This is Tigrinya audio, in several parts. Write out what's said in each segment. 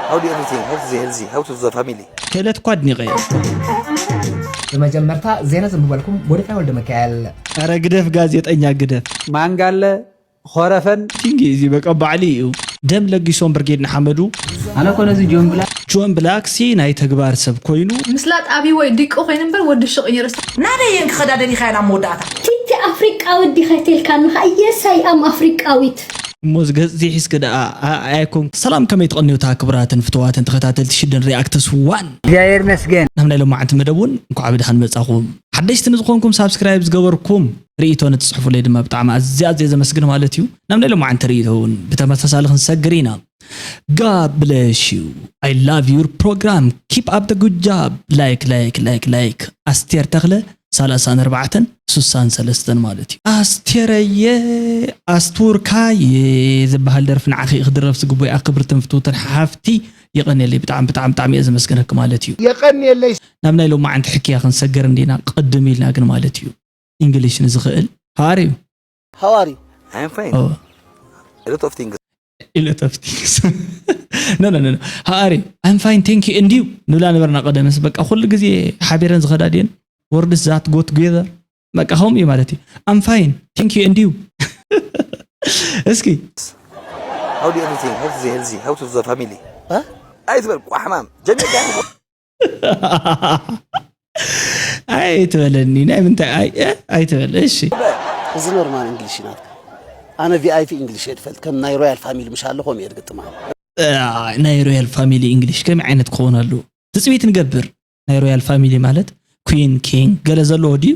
How do everything? How to the healthy? How to the family? ክእለት እኳ ኣድኒቐ እየ። ብመጀመርታ ዜና ዘንብበልኩም ጎደፋይ ወልደ ሚካኤል። ኧረ ግደፍ ጋዜጠኛ ግደፍ። ማንጋለ ኾረፈን ቲንግ እዚ በቃ ባዕሊ እዩ። ደም ለጊሶም ብርጌድ ንሓመዱ። ኣነ ኮነ እዚ ጆን ብላ ጆን ብላክ ሲ ናይ ተግባር ሰብ ኮይኑ ምስላጥ ኣብይ ወይ ዲቂ ኮይኑ እምበር ወዲ ሽቕ ይርስ ናበየን ክኸዳ ደሊኻያ ናብ መወዳእታ ቲቲ ኣፍሪቃዊት ዲኻ ተልካኒ ኸዓ የሳይ ኣም ኣፍሪቃዊት እሞ ዝገጽ ዘይሒዝኪ ደኣ ኣይኮን። ሰላም ከመይ ትቐንዩ እታ ክቡራትን ፍትዋትን ተኸታተልቲ ሽደን ሪኣክትስ ዋን እግዚኣብሔር መስገን ናብ ናይ ሎማዓንቲ መደብ እውን እንኳዕ ብድሓን መጻኹም። ሓደሽቲ ንዝኾንኩም ሳብስክራይብ ዝገበርኩም ርእይቶ ንትጽሕፉለይ ድማ ብጣዕሚ ኣዝያ ኣዝየ ዘመስግን ማለት እዩ። ናብ ናይ ሎማዓንቲ ርእይቶ እውን ብተመሳሳሊ ክንሰግር ኢና። God bless you. I love your program. Keep up the good job. Like like like like ኣስቴር ተኽለ ሰላሳን ኣርባዕተን ስሳን ሰለስተን ማለት እዩ። ኣስቴረየ ኣስቱርካየ ዝበሃል ደርፊ ንዓኺ ክድረፍ ዝግቦያ ክብርትን ፍትውትን ሓፍቲ የቐንየለይ። ብጣዕሚ ብጣዕሚ ብጣዕሚ እየ ዘመስግነኪ ማለት እዩ። የቐንየለይ። ናብ ናይ ሎማዓንቲ ሕክያ ክንሰገር እንዲና ቅድም ኢልና ግን ማለት እዩ። ኢንግሊሽ ንዝኽእል ሃዋር እዩ How are you? I'm fine. Oh. A lot of things. A lot of things. No, no, no, no. How are you? I'm fine, thank you. And you? ንብላ ነበርና ቀደምስ በቃ ኩሉ ግዜ ሓቢረን ዝኸዳ ድየን? Words that go together. በቃ ከምኡ እዩ ማለት እዩ። I'm fine, thank you. And you? እስኪ How do everything? How to the healthy? How to the family? Huh? ኣይትበል ቋሕማም ጀሚርካ ኣይትበለኒ ናይ ምንታይ ኣይ እ? ኣይትበል እሺ እዚ ኖርማል እንግሊሽ ናትካ ኣነ ቪኣይፒ እንግሊሽ እየ ዝፈልጥ ከም ናይ ሮያል ፋሚሊ ምሽ ኣሎ ከምኡ እየ ዝግጥማ እ፣ ናይ ሮያል ፋሚሊ እንግሊሽ ከመይ ዓይነት ክኸውን ኣለዎ ትፅቢት ንገብር ናይ ሮያል ፋሚሊ ማለት ኩን ኪንግ ገለ ዘለዎ ድዩ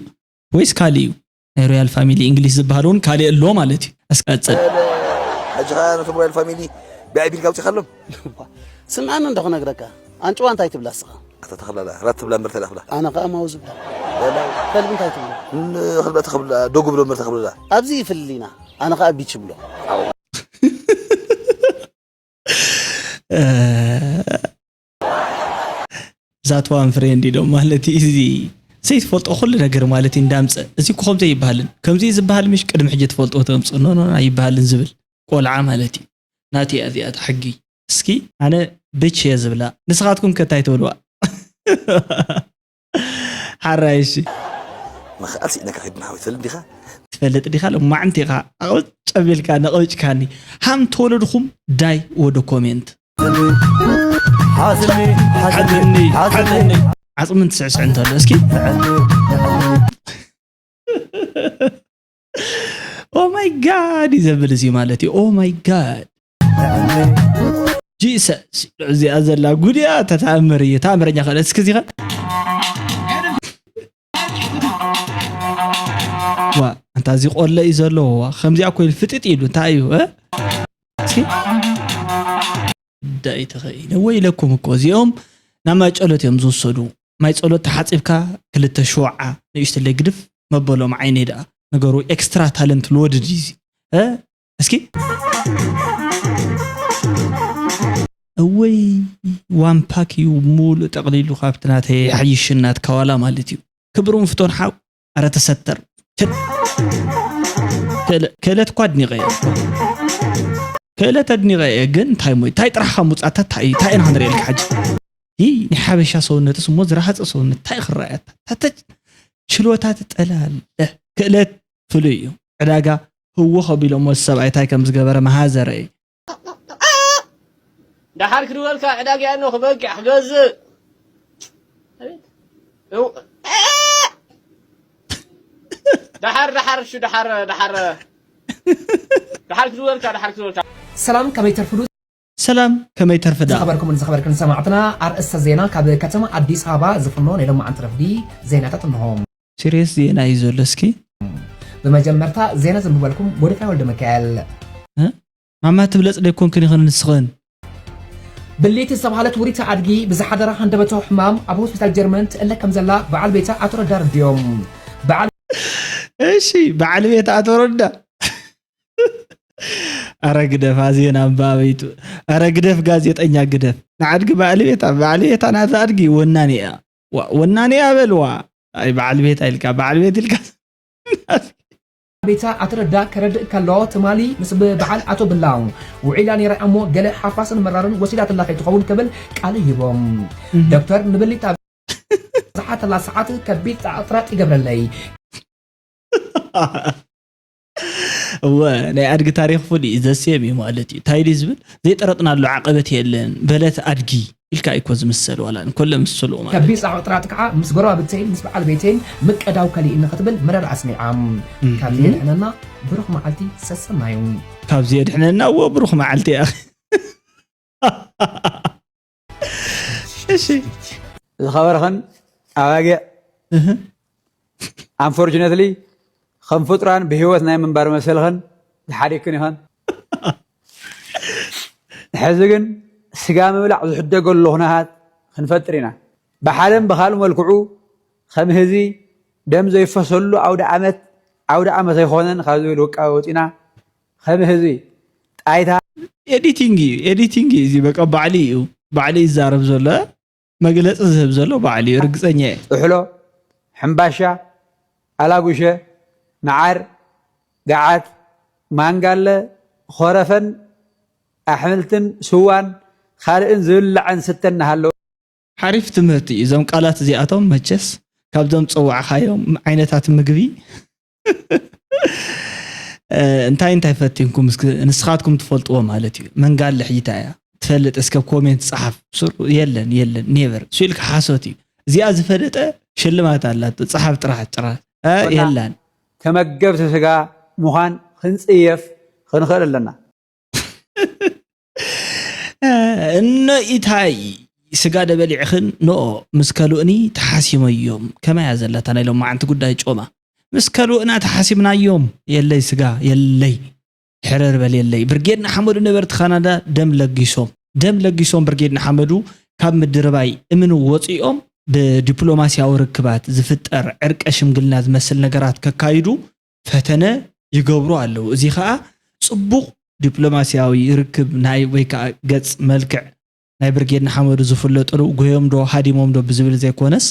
ወይስ ካሊእ እዩ ናይ ሮያል ፋሚሊ እንግሊሽ ዝበሃል እውን ካሊእ ኣሎ ማለት እዩ እስቀፅል ሕጂ ኸዓ ነቶም ሮያል ፋሚሊ ቪኣይፒ ኢልካ ኣውፂኻሎም ስምዓኒ እንዶ ክነግረካ ኣንጭዋ እንታይ ትብላ እስኻ ኣታ ተኽብላላ ራት ትብላ እምበር ተላ ክብላ ኣነ ከዓ ማው ዝብላ ከልቢ እንታይ ትብሎ ንኽልባ ተኽብላ ደጉ ብሎ እምበር ተኽብላ ኣብዚ ይፍልል ኢና ኣነ ከዓ ቢች ብሎ ዛትዋን ፍሬንድ ኢሎም ማለት እዩ። እዚ ዘይትፈልጦ ኩሉ ነገር ማለት እዩ እንዳምፀ እዚ እኮ ከምዚ ኣይበሃልን ከምዚ ዝበሃል ምሽ ቅድሚ ሕጂ ትፈልጦ ተምፅእ ኖ ኖ ኣይበሃልን ዝብል ቆልዓ ማለት እዩ። ናቲ እያ እዚኣ እታ ሕጊ። እስኪ ኣነ ብች እየ ዝብላ ንስኻትኩም ከ እንታይ ትብልዋ? ሓራይ እሺ መኽኣል ስኢነካ ኺድና ሓወይ ትፈልጥ ዲኻ ትፈልጥ ዲኻ ሎማዕንቲ ኢኻ ኣቕጨቢልካ ነቐጭካኒ ሃም ተወለድኹም ዳይ ወደ ኮሜንት ሓዝኒ ሓዝኒ ሓዝኒ ሓዝኒ ዓፅሚ እንትስዕስዕ እንተሎ እስኪ ኦ ማይ ጋድ እዩ ዘብል እዚ ማለት እዩ ኦ ማይ ጋድ ጂሰስ እዚኣ ዘላ ጉድያ ተተኣምር እዩ ተኣምረኛ ክእለት እስኪ እዚኸ ዋ ኣንታ እዚ ቆለ እዩ ዘለዎ ዋ ከምዚኣ ኮይሉ ፍጥጥ ኢሉ እንታይ እዩ እ? እስኪ ዳይ ተኸኢለ ወይ ኢለኩም እኮ እዚኦም ናብ ማይ ጸሎት እዮም ዝውሰዱ ማይ ጸሎት ተሓጺብካ ክልተ ሸውዓ ንእሽተለይ ግድፍ መበሎም ዓይነይ ደኣ ነገሩ ኤክስትራ ታለንት ልወድድ እዩ እዚ እ እስኪ እወይ ዋን ፓክ እዩ ሙሉእ ጠቕሊሉ ካብቲ ናተይ ሓይሽናት ካዋላ ማለት እዩ ክብሩን ፍቶን ሓው ኣረ ተሰተር ክእለት እኳ ኣድኒቐ እየ ክእለት ኣድኒቐ እየ ግን እንታይ ሞ እንታይ ጥራሕኻ ሙፃታ እንታይ እዩ እንታይ ኢና ክንሪኤልካ ሕጂ ይህ ናይ ሓበሻ ሰውነትስ እሞ ዝረሃፀ ሰውነት እንታይ ክረኣየታ ታተ ችሎታ ትጠላለ ክእለት ፍሉይ እዩ ዕዳጋ ህዎ ከቢሎሞ ሰብኣይ እንታይ ከም ዝገበረ መሃዘረ እዩ ደሓር ክድወልካ ዕዳጋ ያኖ ክበቅዕ ክገዝእ ደሓር ደሓር እሺ ደሓር ደሓር ደሓር ክድወልካ ደሓር ክድወልካ ሰላም ከመይ ተርፍዱ ሰላም ከመይ ተርፍዳ ዝኸበርኩምን ዝኸበርክን ሰማዕትና ኣርእስተ ዜና ካብ ከተማ ኣዲስ ኣበባ ዝፍኖ ናይ ሎማዓንቲ ረፍዲ ዜናታት እንሆ ሲሪየስ ዜና እዩ ዘሎ እስኪ ብመጀመርታ ዜና ዘንብበልኩም ጎደፋይ ወልደ ሚካኤል ማማ ትብለጽ ደይኮንክን ኢኽን ንስኽን ብሊቲ ዝተባህለት ውሪት ኣድጊ ብዝሓደራ ሃንደበታዊ ሕማም ኣብ ሆስፒታል ጀርመን ትእለ ከም ዘላ በዓል ቤታ ኣቶ ረዳ ረዲኦም በዓል እሺ በዓል ቤት ኣቶ ረዳ ኣረ ግደፍ ኣዜና ኣንባበይቱ ኣረ ግደፍ ጋዜጠኛ ግደፍ ንዓድጊ በዓል ቤታ በዓል ቤታ ናዛ ኣድጊ ወናኒ እያ ወናኒ እያ በልዋ ኣይ በዓል ቤታ ኢልካ በዓል ቤት ኢልካ ቤታ ኣትረዳ ከረድእ ከሎ ትማሊ ምስ በዓል ኣቶ ብላው ውዒላ ነይራ እሞ ገለ ሓፋስን መራርን ወሲዳትላ ከይትኸውን ክብል ቃል ሂቦም። ዶክተር ንበሊታ ዝሓተላ ሰዓት ከቢድ ጻዕጥራጥ ይገብረለይ። እወ ናይ ኣድጊ ታሪክ ፍሉይ እዩ ዘስየም እዩ ማለት እዩ እንታይ ድዩ ዝብል ዘይጠረጥናሉ ዓቀበት የለን በለት ኣድጊ ኢልካ እኮ ዝምሰል ዋላ እንኮለ ምስሉ ማለት ከቢድ ጻዕጥራጥ ከዓ ምስ ጎረባብተይን ምስ በዓል ቤተይን ምቀዳው ከሊእኒ ክትብል መረር ኣስሚዓ። ካብዚ የድሕነና ብሩኽ መዓልቲ ሰሰናዩ። ካብዚ የድሕነና እዎ ብሩኽ መዓልቲ እያ። እሺ ዝኸበርኽን ኣባጊዕ unfortunately ከም ፍጡራን ብህይወት ናይ ምንባር መሰልኽን ዝሓደግክን ይኸን ሕዚ ግን ስጋ ምብላዕ ዝሕደገሉ ኩነታት ክንፈጥር ኢና ብሓደን ብካልእ መልክዑ ከም ህዚ ደም ዘይፈሰሉ ኣውደ ዓመት ኣውደ ዓመት ኣይኮነን ካብ ዝብል ውቃበ ወፂና ከም ህዚ ጣይታ editing እዩ editing እዩ እዚ በቃ ባዕሊ እዩ ባዕሊ ይዛረብ ዘሎ መግለፂ ዝህብ ዘሎ ባዕሊ እዩ ርግፀኛ እየ ጥሕሎ ሕምባሻ ኣላጉሸ መዓር ገዓት ማንጋለ ኾረፈን ኣሕምልትን ስዋን ካልእን ዝብላዕን ስተን እናሃለወ ሓሪፍ ትምህርቲ እዩ። እዞም ቃላት እዚኣቶም መቸስ ካብዞም ዝጸዋዕኻዮም ዓይነታት ምግቢ እንታይ እንታይ ፈቲንኩም እስኪ ንስኻትኩም ትፈልጥዎ ማለት እዩ። መንጋለ ሕይታ እያ ትፈልጥ እስከ ኮሜንት ጸሓፍ። ስሩ የለን የለን ኔቨር እሱ ኢልካ ሓሶት እዩ። እዚኣ ዝፈለጠ ሽልማት ኣላት ጸሓፍ ጥራሕ ጭራ የላን። ተመገብቲ ስጋ ምዃን ክንጽየፍ ክንኽእል ኣለና። እነ ኢታይ ስጋ ደበሊዕኽን ንኦ ምስ ከልኡኒ ተሓሲመዮም ከመያ ዘለታ ናይ ሎማዓንቲ ጉዳይ ጮማ ምስ ከልኡና ተሓሲምናዮም የለይ ስጋ የለይ ሕረር በል የለይ ብርጌድ ንሓመዱ ነበርቲ ካናዳ ደም ለጊሶም ደም ለጊሶም ብርጌድ ንሓመዱ ካብ ምድርባይ እምን ወፂኦም ብዲፕሎማሲያዊ ርክባት ዝፍጠር ዕርቀ ሽምግልና ዝመስል ነገራት ከካይዱ ፈተነ ይገብሩ ኣለዉ። እዚ ኸኣ ጽቡቕ ዲፕሎማስያዊ ርክብ ናይ ወይ ከኣ ገጽ መልክዕ ናይ ብርጌድ ንሓመዱ ዝፍለጥሉ ጎዮም ዶ ሃዲሞም ዶ ብዝብል ዘይኮነስ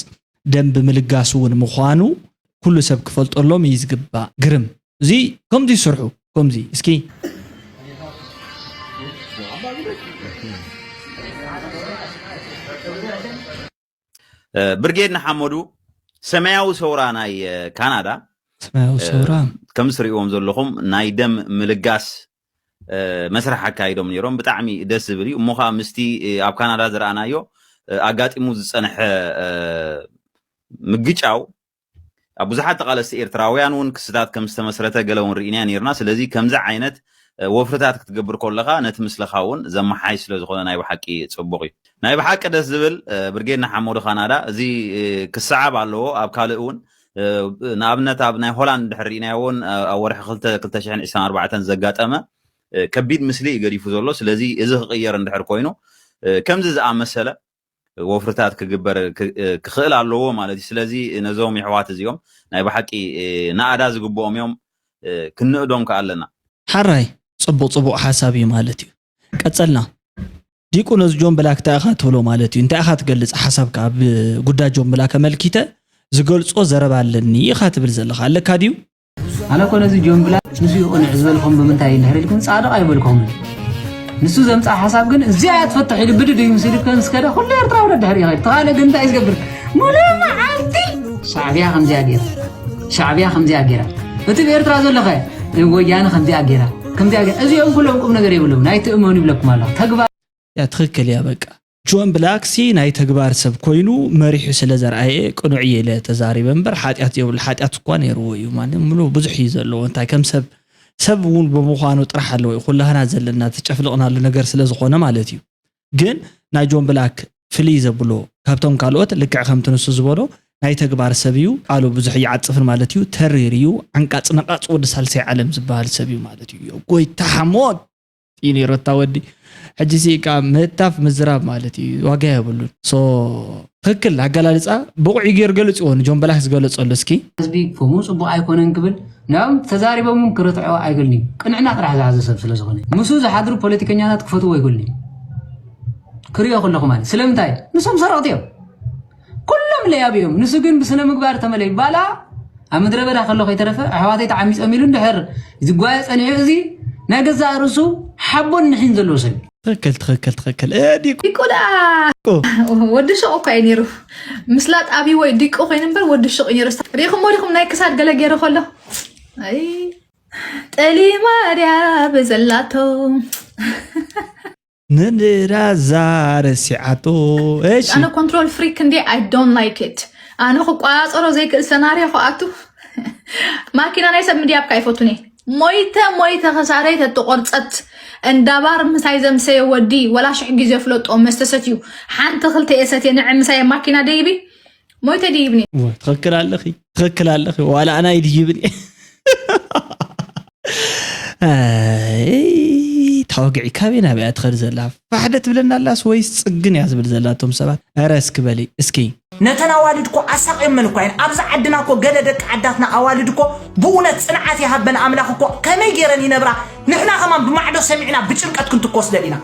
ደም ብምልጋስ እውን ምዃኑ ኩሉ ሰብ ክፈልጠሎም እዩ ዝግባእ። ግርም እዚ ከምዚ ይስርሑ ከምዚ እስኪ ብርጌድ ንሓመዱ ሰማያዊ ሰውራ ናይ ካናዳ ሰማያዊ ሰውራ ከም ትሪእዎም ዘለኹም ናይ ደም ምልጋስ መስርሕ ኣካይዶም ነይሮም። ብጣዕሚ ደስ ዝብል እዩ። እሞ ከዓ ምስቲ ኣብ ካናዳ ዝረኣናዮ ኣጋጢሙ ዝፀንሐ ምግጫው ኣብ ብዙሓት ተቓለስቲ ኤርትራውያን እውን ክስታት ከም ዝተመስረተ ገለ እውን ርኢናዮ ነይርና። ስለዚ ከምዚ ዓይነት ወፍርታት ክትገብር ከለኻ ነቲ ምስለኻ እውን ዘመሓይ ስለ ዝኾነ ናይ ብሓቂ ፅቡቕ እዩ። ናይ ብሓቂ ደስ ዝብል ብርጌድ ንሓመዱ ካናዳ እዚ ክሰዓብ ኣለዎ። ኣብ ካልእ እውን ንኣብነት ኣብ ናይ ሆላንድ ድሕር ርኢናዮ እውን ኣብ ወርሒ ክልተ ክልተ ሽሕን ዕስራን ኣርባዕተን ዘጋጠመ ከቢድ ምስሊ እዩ ገዲፉ ዘሎ። ስለዚ እዚ ክቕየር እንድሕር ኮይኑ ከምዚ ዝኣመሰለ ወፍርታት ክግበር ክኽእል ኣለዎ ማለት እዩ። ስለዚ ነዞም የሕዋት እዚኦም ናይ ብሓቂ ናእዳ ዝግብኦም እዮም ክንእዶም ከኣ ኣለና። ሓራይ ጽቡቕ ጽቡቕ ሓሳብ እዩ ማለት እዩ። ቀጸልና ዲቁ ነዚ ጆን ብላክ እንታይ ኢኻ ትብሎ ማለት እዩ? እንታይ ኢኻ ትገልጽ ሓሳብካ ኣብ ጉዳይ ጆን ብላክ ኣመልኪተ ዝገልጾ ዘረባ ኣለኒ ኢኻ ትብል ዘለኻ ኣለካ ድዩ? ኣነ እኮ ነዚ ጆን ብላክ ንሱ እዩ ቅኑዕ ዝበልኩም ብምንታይ እንድሕር ኢልኩም ጻድቕ ኣይበልኩኹምን። ንሱ ዘምጽኣ ሓሳብ ግን እዚኣ እያ ትፈትሕ ኢሉ ብድድ እዩ ምስ ኢሉ ምስ ከደ ኩሉ ኤርትራዊ ደድሕር ይኸይድ። ተኻለ ግን እንታይ እዩ ዝገብር? ሙሉእ መዓልቲ ሻዕብያ ከምዚኣ ገይራ ሻዕብያ ከምዚኣ ገይራ እቲ ብኤርትራ ዘለኸ ወያነ ከምዚኣ ገይራ ከምዚኣ ገይራ እዚኦም ኩሎም ቁም ነገር የብሎም ናይ ትእመኑ ይብለኩም ኣለኹ ተግባር ያ ትኽክል እያ በቃ ጆን ብላክ ሲ ናይ ተግባር ሰብ ኮይኑ መሪሑ ስለ ዘርኣየ ቅኑዕ እየ ኢለ ተዛሪበ እምበር ሓጢኣት የብሉ ሓጢኣት እኳ ነይርዎ እዩ ማለት ምሉ ብዙሕ እዩ ዘለዎ እንታይ ከም ሰብ ሰብ እውን ብምዃኑ ጥራሕ ኣለዎ እዩ ኩላህና ዘለና ተጨፍልቕናሉ ነገር ስለ ዝኾነ ማለት እዩ ግን ናይ ጆን ብላክ ፍልይ ዘብሎ ካብቶም ካልኦት ልክዕ ከምቲ ንሱ ዝበሎ ናይ ተግባር ሰብ እዩ ቃሉ ብዙሕ ይዓፅፍን ማለት እዩ ተሪር እዩ ዓንቃፅ ነቓፅ ወዲ ሳልሳይ ዓለም ዝበሃል ሰብ እዩ ማለት እዩ ጎይታ ሓሞት እዩ ነይሩ እታ ወዲ ሕጂ ሲ ካ ምህታፍ ምዝራብ ማለት እዩ ዋጋ የብሉን so ትክክል ኣገላልፃ ብቑዕ እዩ ገይሩ ገለፅዎ ንጆን በላክ ዝገለፀሉ እስኪ ህዝቢ ፎሙ ፅቡቅ ኣይኮነን ክብል ንኦም ተዛሪቦም እውን ክርትዕዎ ኣይክእልን እዩ ቅንዕና ጥራሕ ዝሓዘ ሰብ ስለ ዝኾነ ምስኡ ዝሓድሩ ፖለቲከኛታት ክፈትዎ ኣይክእልን እዩ ክሪኦ ከለኹ ማለት ስለምንታይ ንሶም ሰረቕቲ እዮም ኩሎም ለያብ እዮም ንሱ ግን ብስነ ምግባር ተመለዩ ባላ ኣብ ምድረ በዳ ከሎ ከይተረፈ ኣሕዋተይ ተዓሚጾም ኢሉ እንድሕር ዝጓየ ጸኒሑ፣ እዚ ናይ ገዛእ ርእሱ ሓቦን ንሒን ዘለዎ ሰብ እዩ። ትኽክል፣ ትኽክል፣ ትኽክል። እ፣ ዲቁ። ዲቁ ደኣ ወዲ ሹቕ እኮ እዩ ነይሩ። ምስላጥ ኣብይዎ እዩ ዲቁ ኮይኑ እምበር ወዲ ሹቕ እዩ ነይሩ። ሪኢኹሞ ዲኹም ናይ ክሳድ ገለ ገይሩ ከሎ? ኣይ፣ ጠሊማ ድያ ብዘላቶ። ንድራዛ ረሲዓቶ። እሺ። ኣነ ኮንትሮል ፍሪክ እንዴ፣ I don't like it። ኣነ ክቋፃፀሮ ዘይክእል ሰናርዮ ክኣቱ። ማኪና ናይ ሰብ ምድያብካ ኣይፈቱን እየ። ሞይተ ሞይተ ክሳደይ ተተቆርፀት እንዳባር ምሳይ ዘምሰየ ወዲ ወላ ሽሕ ግዜ ፍለጦ መስተሰት እዩ። ሓንቲ ክልተ እየ ሰትየ ንዕ ምሳይ ማኪና ደይቢ ሞይተ ደይብኒ። ትኽክል ኣለኺ፣ ትኽክል ኣለኺ። ዋላ ኣና ይድይብን እየ። ኣይ፣ ተወግዒ ካበይ ናበይ እያ ትኸድ ዘላ? ፋሕደ ትብለና ኣላስ ወይስ ጽግን እያ ዝብል ዘላ? እቶም ሰባት፣ ኧረ እስኪ በሊ እስኪ። ነተን ኣዋልድ እኮ ኣሳቂዮመን እኳ እየን። ኣብዚ ዓድና እኮ ገለ ደቂ ዓዳትና ኣዋልድ እኮ ብእውነት ጽንዓት ይሃበን ኣምላኽ እኮ። ከመይ ገይረን ይነብራ? ንሕና ከማን ብማዕዶ ሰሚዕና ብጭንቀት ክንትኮስ ደሊና።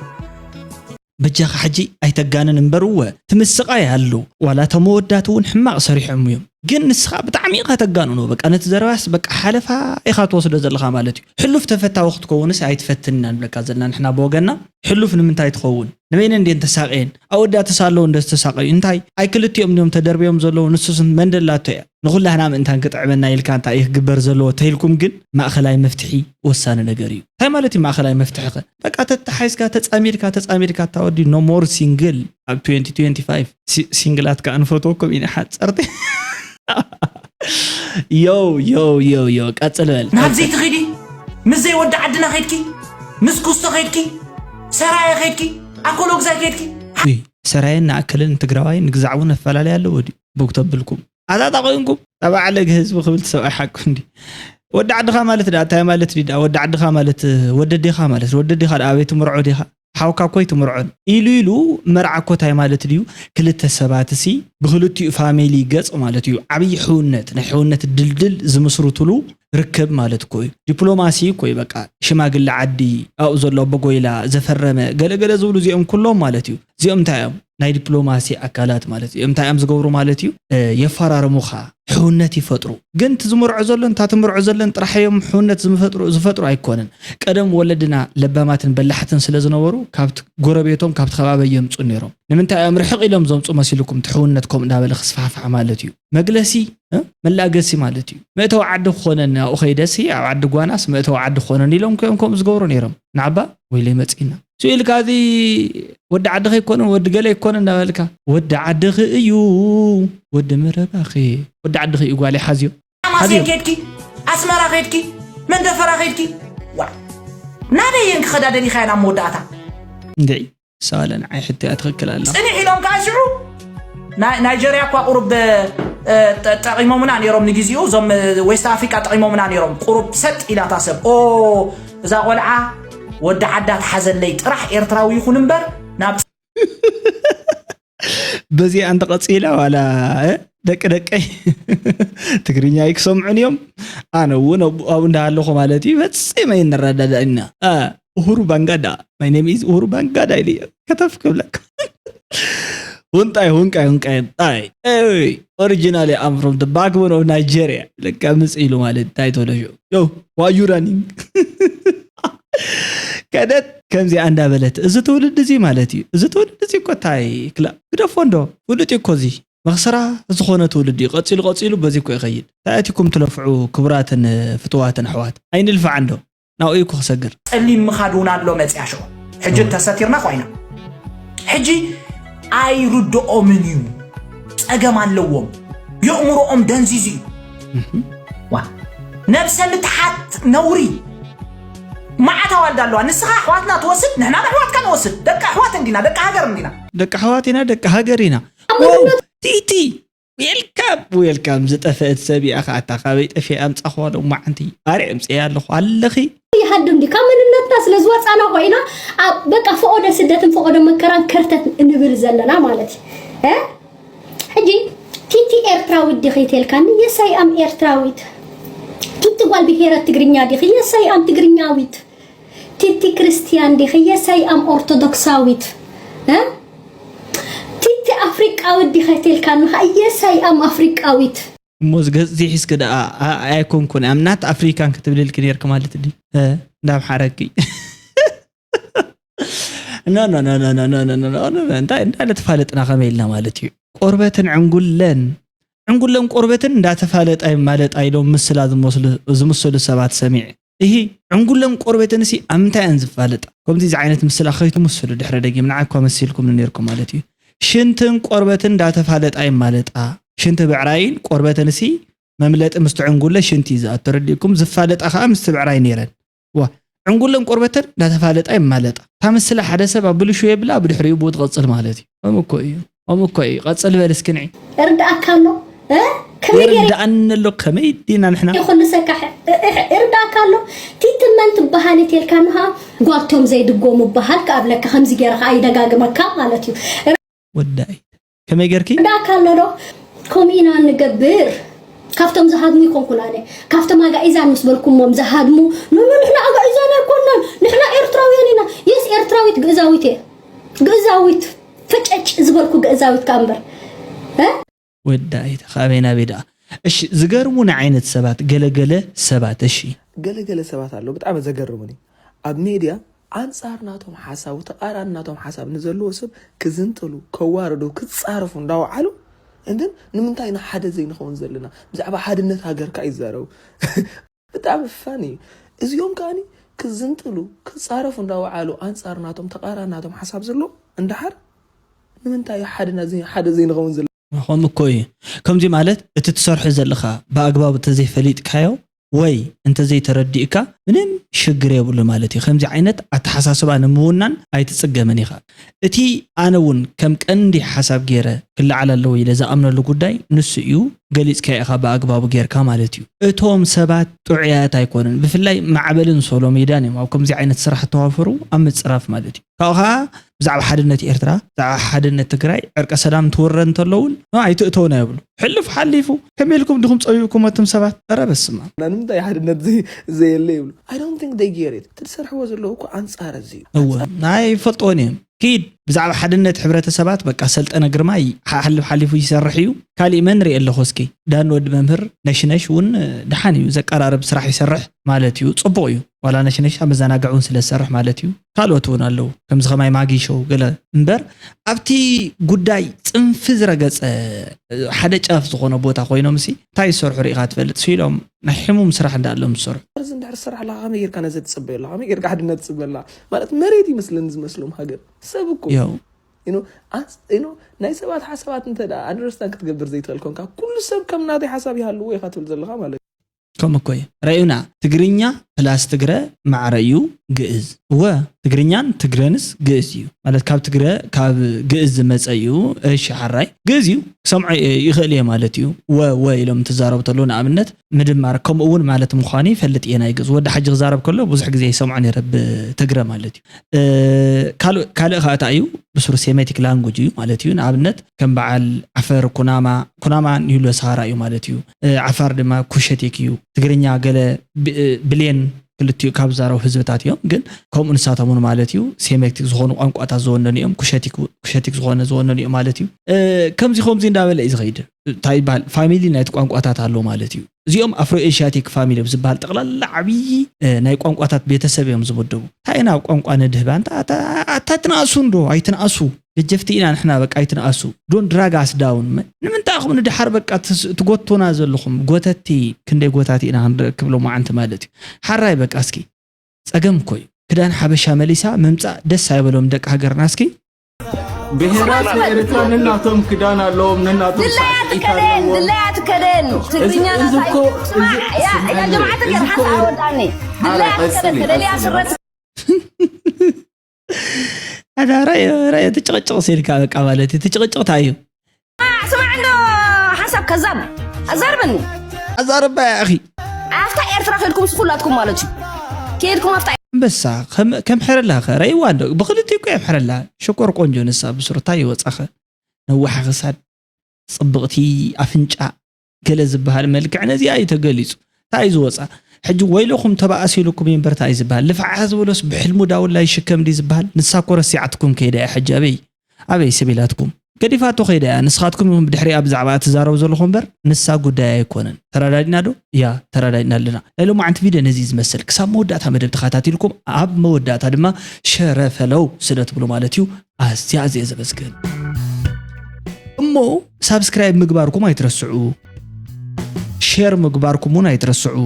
በጃኻ ሕጂ ኣይተጋንን እምበር እወ ትምስቓይ ኣሎ። ዋላ እቶም መወዳት እውን ሕማቕ ሰሪሖም እዮም። ግን ንስኻ ብጣዕሚ ኢኻ ተጋንኖ። በቃ ነቲ ዘረባስ በቃ ሓለፋ ኢኻ ትወስዶ ዘለኻ ማለት እዩ። ሕሉፍ ተፈታዊ ክትከውንስ ኣይትፈትንና ንብለካ ዘለና ንሕና ብወገና። ሕሉፍ ንምንታይ ትኸውን? ንበይነ እንድየን ተሳቕየን? ኣወዳትስ ኣለዉ እንደ ዝተሳቐዩ። እንታይ? ኣይ ክልቲኦም እንድዮም ተደርብዮም ዘለዉ ንሱስ መን ደላቶ እያ? ንኹላህና ምእንታን ክጥዕመና ኢልካ እንታይ እዩ ክግበር ዘለዎ ተይልኩም ግን ማእኸላይ መፍትሒ ወሳኒ ነገር እዩ። እንታይ ማለት እዩ ማእኸላይ መፍትሒ ከ? በቃ ተተሓይዝካ ተፃሚድካ ተፃሚድካ እታ ወዲ no more single ኣብ twenty twenty-five። ሲ- ሲንግላት ከዓ ንፈትወኩም ኢና ሓፀርቲ። ዮ ዮ ዮ ዮ ቀፅል በል። ናብዘይ ትኸዲ ምስ ዘይወዲ ዓድና ኸድኪ ምስ ኩስቶ ኸድኪ ሰራየ ኸድኪ ኣኮሎግዛይ ኸድኪ ውይ፣ ሰራየን ንኣክልን ትግራዋይ ንግዛዕ እውን ኣፈላለይ ኣለዎ ድዩ? ቦግ ተብልኩም ኣጣጣ ኮይንኩም ኣብ ዓለግ ህዝቢ ክብል ሰብኣይ ሓቁ እንዲ ወዲ ዓድኻ ማለት ዳ እንታይ ማለት ድዩ? ወዲ ዓድኻ ማለት ወዲ ኣዴኻ ማለት ወዲ ኣዴኻ ዳ ኣበይ ትምርዖ ዲኻ? ሓውካ እኮ ኣይትምርዖን ኢሉ ኢሉ መርዓ እኮ እንታይ ማለት ድዩ? ክልተ ሰባት ሲ ብክልቲኡ ፋሚሊ ገፅ ማለት እዩ። ዓብዪ ሕውነት ናይ ሕውነት ድልድል ዝምስርትሉ ርክብ ማለት እኮ እዩ። ዲፕሎማሲ እኮ እዩ። በቃ ሽማግለ ዓዲ ኣብኡ ዘሎ ኣቦጎይላ ዘፈረመ ገለገለ ዝብሉ እዚኦም ኩሎም ማለት እዩ። እዚኦም እንታይ እዮም? ናይ ዲፕሎማሲ ኣካላት ማለት እዩ። እንታይ እዮም ዝገብሩ ማለት እዩ? እ፣ የፈራርሙኻ፣ ሕውነት ይፈጥሩ። ግን እቲ ዝምርዖ ዘሎን እታ ትምርዖ ዘለን ጥራሕ እዮም ሕውነት ዝፈጥሩ ዝፈጥሩ ኣይኮነን። ቀደም ወለድና ለባማትን በላሕትን ስለ ዝነበሩ ካብቲ ጎረቤቶም ካብቲ ከባቢ የምፁ ነይሮም። ንምንታይ እዮም ርሕቕ ኢሎም ዘምፁ መሲልኩም? እቲ ሕውነት ከምኡ እንዳበለ ክስፋሕፋሕ ማለት እዩ። መግለሲ እ? መላገሲ ማለት እዩ። መእተዊ ዓዲ ክኾነኒ ኣብኡ ከይደሲ ኣብ ዓዲ ጓናስ መእተዊ ዓዲ ክኾነኒ ኢሎም እዮም ከምኡ ዝገብሩ ነይሮም። ንዓባ ወይለይ መፂና ስኡ ኢልካ እዚ ወዲ ዓድኺ ኣይኮነን ወዲ ገለ ኣይኮነ እንዳበልካ ወዲ ዓድኺ እዩ ወዲ መረባኺ ወዲ ዓድኺ እዩ ጓል ሓዝዮ ማሴ ኬድኪ ኣስመራ ኬድኪ መንደፈራ ኬድኪ ዋ ናበይ እየን ክኸዳ ደሊኻዮ ናብ መወዳእታ እንድዒ ሳለ ንዓይ ሕቶ እያ ትኽክል ኣላ ፅንሕ ኢሎም ከዓ ሽዑ ናይ- ናይጀርያ እኳ ቁሩብ እ፣ ጠ- ጠቂሞምና ነይሮም ንግዜኡ እዞም እ፣ ዌስት ኣፍሪቃ ጠቂሞምና ነይሮም ቁሩብ ሰጥ ኢላታ ሰብ ኦ እዛ ቆልዓ ወዲ ዓዳ ትሓዘለይ ጥራሕ ኤርትራዊ ይኹን እምበር ናብ በዚኣ እንተቐፂላ ዋላ እ፣ ደቂ ደቀይ ትግርኛ ኣይክሰምዑን እዮም ኣነ እውን ኣብኡ እንዳሃለኹ ማለት እዩ ፈፂመ ይንረዳዳእና ኡሁሩ ባንጋዳ my name is ኡሁሩ ባንጋዳ ኢለ ከተፍ ክብለካ ሁንጣይ ሁንቃይ ሁንቃይ ጣይ originally I'm from the backbone of Nigeria ለካ ምፅ ኢሉ ማለት እንታይ ተለሹ yo why you running ከደት ከምዚኣ እንዳበለት እዚ ትውልድ እዚ ማለት እዩ እዚ ትውልድ እዚ እኮ እንታይ ክላ ግደፎ እንዶ ፍሉጥ እዩ እኮ እዚ መኽሰራ ዝኾነ ትውልድ እዩ ቀፂሉ ቀፂሉ በዚ እኮ ይኸይድ እንታይ ኣቲኩም ትለፍዑ ክቡራትን ፍትዋትን ኣሕዋት ኣይንልፋዕ እንዶ ናብኡ እኮ ክሰግር ፀሊም ምኻድ እውን ኣሎ መፅያ ሽዑ ሕጂ ተሰቲርና ኮይና ሕጂ ኣይርድኦምን እዩ ፀገም ኣለዎም የእምሮኦም ደንዚዙ እዩ ዋ ነብሰ ምትሓት ነውሪ መዓት ኣዋልድ ኣለዋ ንስኻ ኣሕዋትና ትወስድ ንሕና ኣሕዋትካ ንወስድ ደቂ ኣሕዋት እንዲና ደቂ ሃገር እንዲና ደቂ ኣሕዋት ኢና ደቂ ሃገር ኢና ቲቲ ዌልካም ዌልካም ዝጠፈአት ሰብ እያ ከኣታ ካበይ ጠፊአ ኣምፃኽዋ ሎማዓንቲ ባርዕ ኣምፅአ ኣለኹ ኣለኺ ይሃድም ድዩ ካብ መንነትና ስለ ዝወፃና ኮይና ኣብ በቃ ፈቆዶ ስደትን ፈቆዶ መከራን ከርተት እንብል ዘለና ማለት እዩ እ? ሕጂ ቲቲ ኤርትራዊት ዲኺ ተልካኒ የሳይ ኣም ኤርትራዊት ቲቲ ጓል ብሄረ ትግርኛ ዲኺ የሳይ ኣም ትግርኛዊት ቲቲ ክርስትያን ዲኺ የሳይ ኣም ኦርቶዶክሳዊት እ? ቲቲ ኣፍሪቃዊት ዲኸ ተልካኒ ኸዓ የሳይ ኣም ኣፍሪቃዊት እሞ ዝገጽ ዘይሒዝኪ ደኣ፣ ኣ-፣ ኣይኮንኩን፣ I'm not African ክትብልልኪ ነይርኪ ማለት ድዩ? እ፣ እንዳምሓረኪ። ኖ፣ ኖ፣ ኖ፣ ኖ፣ ኖ፣ ኖ፣ ኖ፣ ኖ፣ ኖ፣ ኖ፣ እንታይ እንዳለ ተፋለጥና ከመይ ኢልና ማለት እዩ? ቆርበትን ዕንጉለን፣ ዕንጉለን ቆርበትን እንዳተፋለጣ ይማለጣ ኢሎም ምስላ ዝመስሉ፣ ዝምስሉ ሰባት ሰሚዐ። እሂ፣ ዕንጉለን ቆርበትን ሲ ኣብ ምንታይ እየን ዝፋለጣ? ከምዚ ዓይነት ምስላ ከይትምስሉ ድሕሪ ደጊም ንዓይ እኳ መሲልኩም ነይርኩም ማለት እዩ። ሽንትን ቆርበትን እንዳተፋለጣ ይማለጣ። ሽንቲ ብዕራይን ቆርበትን ሲ መምለጢ ምስቲ ዕንጉለ ሽንቲ እዩ ዝኣቱ። ተረዲእኩም? ዝፋለጣ ከኣ ምስቲ ብዕራይ ነይረን። ዋ፣ ዕንጉለን ቆርበተን እንዳተፋለጣ ይማለጣ። እታ ምስላ ሓደ ሰብ ኣብ ብልሹ የብላ፣ ብድሕሪኡ ብኡ ትቐጽል ማለት እዩ። ከምኡ እኮ እዩ። ከምኡ እኮ እዩ። ቀጽል በል እስኪ ንዒ። እርዳእካ ኣሎ፣ እ? ከመይ ገይረ ይርዳእኒ ኣሎ፣ ከመይ ዲና ንሕና? ይኹልሰካ፣ እ-፣ እ-፣ እርዳእካ ኣሎ። ቲቲ መን ትበሃል እየ ተልካ ንሃ፣ ጓልቶም ዘይድጎሙ በሃል ክኣብለካ፣ ከምዚ ገይረ ከኣ ይደጋግመካ ማለት እዩ። ወዳይ፣ ከመይ ገርኪ? እርዳእካ ኣሎ ዶ? ከምኡ ኢና ንገብር። ካብቶም ዝሃድሙ ይኮንኩን ኣነ። ካብቶም ኣጋኢዛን ምስ በልኩሞም ዝሃድሙ፣ ኖ፣ ኖ፣ ንሕና ኣጋኢዛን ኣይኮንናን። ንሕና ኤርትራውያን ኢና። የስ፣ ኤርትራዊት ግእዛዊት እየ። ግእዛዊት፣ ፈጨጭ ዝበልኩ ግእዛዊት ከኣ እምበር። እ? ወዳይ፣ ካበይ ናበይ ደኣ? እሺ፣ ዝገርሙኒ ዓይነት ሰባት፣ ገለገለ ሰባት፣ እሺ። ገለገለ ሰባት ኣለዉ፣ ብጣዕሚ ዘገርሙኒ። ኣብ ሜድያ ኣንጻር ናቶም ሓሳብ፣ ተቓራኒ ናቶም ሓሳብ ንዘለዎ ሰብ ክዝንጥሉ፣ ከዋርዱ፣ ክጻረፉ እንዳወዓሉ፣ and then ንምንታይ ኢና ሓደ ዘይንኸውን ዘለና? ብዛዕባ ሓድነት ሃገር ከኣ ይዛረቡ። ብጣዕሚ ፋኒ እዩ። እዚኦም ከኣኒ ክዝንጥሉ፣ ክጻረፉ እንዳወዓሉ ኣንጻር ናቶም ተቓራኒ ናቶም ሓሳብ ዘሎ እንድሓር ንምንታይ እዩ ሓድና ዘይ-፣ ሓደ ዘይንኸውን ዘለና? ከምኡ እኮ እዩ። ከምዚ ማለት እቲ ትሰርሖ ዘለኻ ብኣግባቡ እንተዘይፈሊጥካዮ ወይ እንተዘይተረዲእካ ምንም ሽግር የብሉ ማለት እዩ። ከምዚ ዓይነት ኣተሓሳስባ ንምውናን ኣይትጽገምን ኢኻ። እቲ ኣነ እውን ከም ቀንዲ ሓሳብ ገይረ ክለዓል ኣለዎ ኢለ ዝኣምነሉ ጉዳይ ንሱ እዩ። ገሊጽካዮ ኢኻ ብኣግባቡ ጌርካ ማለት እዩ። እቶም ሰባት ጥዑያት ኣይኮኑን። ብፍላይ ማዕበልን ሶሎሜዳን እዮም ኣብ ከምዚ ዓይነት ስራሕ እተዋፈሩ ኣብ ምጽራፍ ማለት እዩ። ካብኡ ኸዓ ብዛዕባ ሓድነት ኤርትራ፣ ብዛዕባ ሓድነት ትግራይ፣ ዕርቀ ሰላም ትውረ እንተሎ እውን፣ "ኖ፣ ኣይትእተውና" ይብሉ። ሕሉፍ ሓሊፉ፣ "ከመይ ኢልኩም ዲኹም ጸዊዕኩም ኣቱም ሰባት?" ኧረ በስመ ኣብ። እና ንምንታይ ሓድነት ዘይ-፣ ዘየለ ይብሉ? I don't think they get it። እቲ ዝሰርሕዎ ዘለዉ እኮ ኣንጻር እዚ እዩ። እወ፣ ኣይፈልጥዎን እዮም። ኪድ፣ ብዛዕባ ሓድነት ሕብረተሰባት፣ በቃ፣ ሰልጠነ ግርማይ ሓ-፣ ሓልፍ ሓሊፉ ይሰርሕ እዩ። ካሊእ መን ርኢ ኣለኹ እስኪ? ዳኒ ወዲ መምህር ነሽነሽ እውን ደሓን እዩ፣ ዘቀራርብ ስራሕ ይሰርሕ ማለት እዩ፣ ጽቡቕ እዩ። ዋላ ነሽነሽ ኣብ መዘናግዒ እውን ስለ ዝሰርሕ ማለት እዩ። ካልኦት እውን ኣለዉ፣ ከምዚ ከማይ ማጊ ሾው ገለ እምበር፣ ኣብቲ ጉዳይ ጽንፊ ዝረገጸ፣ ሓደ ጫፍ ዝኾነ ቦታ ኮይኖምሲ እንታይ ዝሰርሑ ርኢኻ ትፈልጥ? ሲ ኢሎም ናይ ሕሙም ስራሕ እንዳሎም ዝሰርሑ። እዚ እንድሕር ዝሰርሕ ኣለኻ ከመይ ጌርካ ነዚ ትጽበዮ ኣለኻ? ከመይ ጌርካ ሓድነት ትጽበ ኣለኻ? ማለት መሬት ይመስለኒ ዝመስሎም ሃገር። ሰብ እኮ ያው። You know፣ ኣንስ-፣ you know፣ ናይ ሰባት ሓሳባት እንተ ደኣ understand ክትገብር ዘይትኽእል ኮንካ፣ ኩሉ ሰብ ከም ናተይ ሓሳብ ይሃልዎ ኢኻ ትብል ዘለኻ ማለት እዩ። ከምኡ እኮ እዩ። ረእዩና፣ ትግርኛ ፕላስ ትግረ ማዕረ እዩ ግእዝ። እወ፣ ትግርኛን ትግረንስ ግእዝ እዩ። ማለት ካብ ትግረ፣ ካብ ግእዝ ዝመጸ እዩ። እሺ፣ ሓራይ ግእዝ እዩ። ክሰምዖ ይ-፣ ይኽእል እየ ማለት እዩ። ወ፣ ወ ኢሎም እንትዛረቡ ተለዉ ንኣብነት ምድማር ከምኡ እውን ማለት ምዃኑ ይፈልጥ እየ። ናይ ግእዝ ወዲ ሓጂ ክዛረብ ከሎ ብዙሕ ግዜ ይሰምዖ ነይረ ብትግረ ማለት እዩ። እ፣ ካልእ፣ ካልእ ኸኣ እንታይ እዩ? ብሱሩ ሴሜቲክ ላንጉጅ እዩ ማለት እዩ። ንኣብነት ከም በዓል ዓፈር፣ ኩናማ፣ ኩናማ ንሂሎ ሰሃራ እዩ ማለት እዩ። እ፣ ዓፋር ድማ ኩሸቲክ እዩ። ትግርኛ ገለ ብ-፣ እ፣ ብሌን ክልቲኡ ካብ ዝዛረቡ ህዝብታት እዮም፣ ግን ከምኡ ንሳቶም እውን ማለት እዩ ሴሜቲክ ዝኾኑ ቋንቋታት ዝወነኑ እዮም። ኩሸቲክ፣ ኩሸቲክ ዝኾነ ዝወነኑ እዮም ማለት እዩ። እ፣ ከምዚ ከምዚ እንዳበለ እዩ ዝኸይድ። እንታይ ይበሃል? ፋሚሊ ናይቲ ቋንቋታት ኣሎ ማለት እዩ። እዚኦም ኣፍሮ ኤሽያቲክ ፋሚሊ ኣብ ዝበሃል ጠቕላላ ዓብዪ፣ እ፣ ናይ ቋንቋታት ቤተሰብ እዮም ዝምደቡ። እንታይ ኢና ኣብ ቋንቋ ንድህባ? እንታ-፣ ኣታ-፣ ኣታ ትንኣሱ እንዶ ኣይትንኣሱ? ገጀፍቲ ኢና ንሕና፣ በቃ ኣይትንኣሱ። ዶን ድራግ ኣስ ዳውን። መ-፣ ንምንታይ ኢኹም ንድሓር በቃ ትስ-፣ ትጎቱና ዘለኹም? ጎተቲ፣ ክንደይ ጎታቲ ኢና ክንረክብ ሎማዓንቲ ማለት እዩ። ሓራይ በቃ እስኪ። ጸገም እኮ እዩ። ክዳን ሓበሻ መሊሳ ምምጻእ ደስ ኣይበሎም ደቂ ሃገርና። እስኪ ብሄራት ኤርትራ ነናቶም ክዳን ኣለዎም፣ ነናቶም ድላያ ሳዕስዒት ትከደን፣ ኣለዎም። ድላያ ትከደን። እዚ፣ ትግርኛ እዚ ናታ እኮ፣ እዩ። ስማዕ፣ እዚ፣ ያ፣ ያ ስምዐኒ፣ ጀማዓት እዚ እኮ ሓሳብ ኤር-፣ ኣወዳኒ። ሓራ ድላያ ትከደን፣ ቀጽሊ፣ ተደልያ ቀጽሊ። ስረ ኣታ ራዮ፣ ራዮ፣ ትጭቕጭቕ ሲልካ በቃ ማለት እዩ። ትጭቕጭቕ እንታይ እዩ? ስማዕ፣ ስማዕ እንዶ ሓሳብ ከዛብ ኣዛርበኒ። ኣዛርባ ኣኺ። ኣብታ ኤርትራ ከድኩም ስኹላትኩም ማለት እዩ። ከድኩም ኣብታ ኣንበሳ፣ ከም-፣ ከምሕረላ ኸ? ረይዋ እንዶ ብኽልቲኡ እኮ የምሕረላ። ሽኮር ቆንጆ ንሳ ብስሩ እንታይ ይወጻኸ? ነዋሕ ክሳድ፣ ጽብቕቲ ኣፍንጫ፣ ገለ ዝበሃል መልክዕ ነዚኣ እዩ ተገሊጹ። እንታይ እዩ ዝወጻ? ሕጂ ወይለኹም ተባእስ ኢሉኩም እዩ እምበር እንታይ እዩ ዝበሃል? ልፍዓ ዝበሎስ ብሕልሙ ዳውላ ይሽከም ድዩ ዝበሃል? ንሳ እኮ ረሲዓትኩም ከይዳ እያ። ሕጂ ኣበይ፣ ኣበይ ሰብ ኢላትኩም? ገዲፋቶ ከይዳ እያ። ንስኻትኩም ኢኹም ብድሕሪኣ ብዛዕባ ትዛረቡ ዘለኹም እምበር ንሳ ጉዳይ ኣይኮነን። ተረዳዲና ዶ? እያ፣ ተረዳዲና ኣለና። ናይ ሎማዓንቲ ቪድዮ ነዚ እዩ ዝመስል። ክሳብ መወዳእታ መደብ ተኸታቲልኩም፣ ኣብ መወዳእታ ድማ ሸረፈለው ስለ ትብሉ ማለት እዩ። ኣዝያ ኣዝየ ዘመስግን። እሞ ሳብስክራይብ ምግባርኩም ኣይትረስዑ፣ ሼር ምግባርኩም እውን ኣይትረስዑ።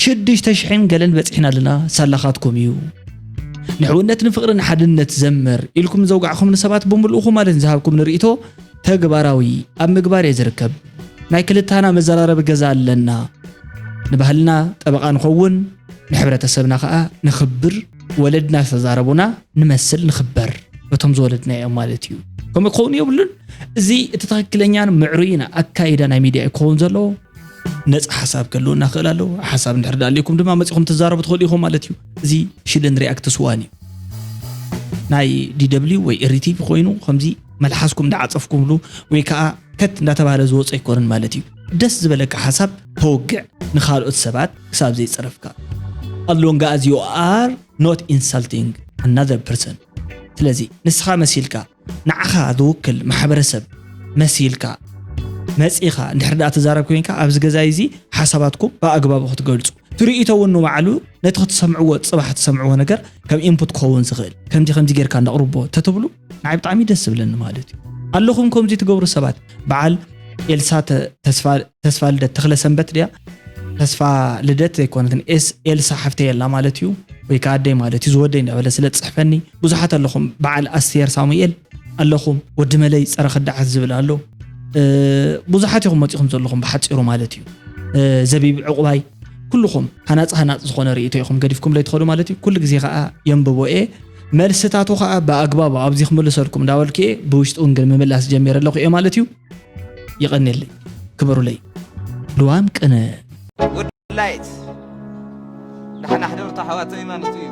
ሽዱሽተ ሽሕን ገለን በፂሕና ኣለና፣ ሳላኻትኩም እዩ። ንሕውነት ንፍቕሪ ንሓድነት ዘምር ኢልኩም ዘውጋዕኹም ንሰባት ብምልእኹም ማለት ዝሃብኩም ንርእይቶ ተግባራዊ ኣብ ምግባር እየ ዝርከብ። ናይ ክልታና መዘራረቢ ገዛ ኣለና። ንባህልና ጠበቓ ንኸውን፣ ንሕብረተሰብና ኸኣ ንኽብር፣ ወለድና ዝተዛረቡና ንመስል ንኽበር፣ በቶም ዝወለድና እዮም ማለት እዩ። ከምኡ ክኸውን የብሉን። እዚ እቲ ትኽክለኛን ምዕሩይን ኣካይዳ ናይ ሚድያ እዩ ክኸውን ዘለዎ። ነፃ ሓሳብ ክህልወና ክእል ኣለዎ። ሓሳብ እንድሕር ደኣ ኣልዩኩም ድማ መፂኹም ትዛረቡ ትኽእሉ ኢኹም ማለት እዩ። እዚ ሽልን ሪኣክትስ ዋን እዩ። ናይ ዲ ደብሊው ወይ ሪቲቪ ኮይኑ ከምዚ መልሓስኩም እንዳዓፀፍኩምሉ ወይ ከዓ ከት እንዳተባሃለ ዝወፅ ኣይኮነን ማለት እዩ። ደስ ዝበለካ ሓሳብ ተወግዕ፣ ንኻልኦት ሰባት ክሳብ ዘይፀረፍካ። As long as you are not insulting another person። ስለዚ ንስኻ መሲልካ ንዓኻ ዝውክል ማሕበረሰብ መሲልካ መፂኻ እንድሕር ደኣ ትዛረብ ኮይንካ ኣብዚ ገዛይ እዚ ሓሳባትኩም ብኣግባቡ ክትገልፁ፣ ትርኢቶ እውን ንባዕሉ ነቲ ክትሰምዕዎ፣ ፅባሕ ትሰምዕዎ ነገር ከም ኢንፑት ክኸውን ዝኽእል ከምዚ ከምዚ ጌርካ እንዳቕርቦ ተትብሉ ንዓይ ብጣዕሚ ደስ ዝብለኒ ማለት እዩ። ኣለኹም ከምዚ ትገብሩ ሰባት። በዓል ኤልሳ ተ-፣ ተስፋ፣ ተስፋ ልደት ተኽለ ሰንበት ድያ? ተስፋ ልደት ዘይኮነትን ኤስ-፣ ኤልሳ ሓፍተይ የላ ማለት እዩ፣ ወይ ከዓ ኣደይ ማለት እዩ። ዝወደይ እንዳበለ ስለ ዝፅሕፈኒ ብዙሓት ኣለኹም። በዓል ኣስቴር ሳሙኤል ኣለኹም። ወዲ መለይ ፀረ ክዳዓት ዝብል ኣሎ። እ፣ ብዙሓት ኢኹም መፂኹም ዘለኹም ብሓፂሩ ማለት እዩ። እ፣ ዘቢብ ዕቑባይ፣ ኩልኹም ሃናፂ ሃናፂ ዝኾነ ርእይቶ ኢኹም ገዲፍኩምለይ ትኸዱ ማለት እዩ። ኩሉ ግዜ ከዓ የንብቦ እየ። መልስታቱ ከዓ ብኣግባቡ ኣብዚ ክምልሰልኩም እንዳበልኩ እየ። ብውሽጢ እውን ግን ምምላስ ጀሚረ ኣለኹ እየ ማለት እዩ። ይቐንየለይ። ክበሩለይ። ልዋም ቅነ። ላይት ደሓን ኣሕደሩ ኣሕዋተይ ማለት እዩ።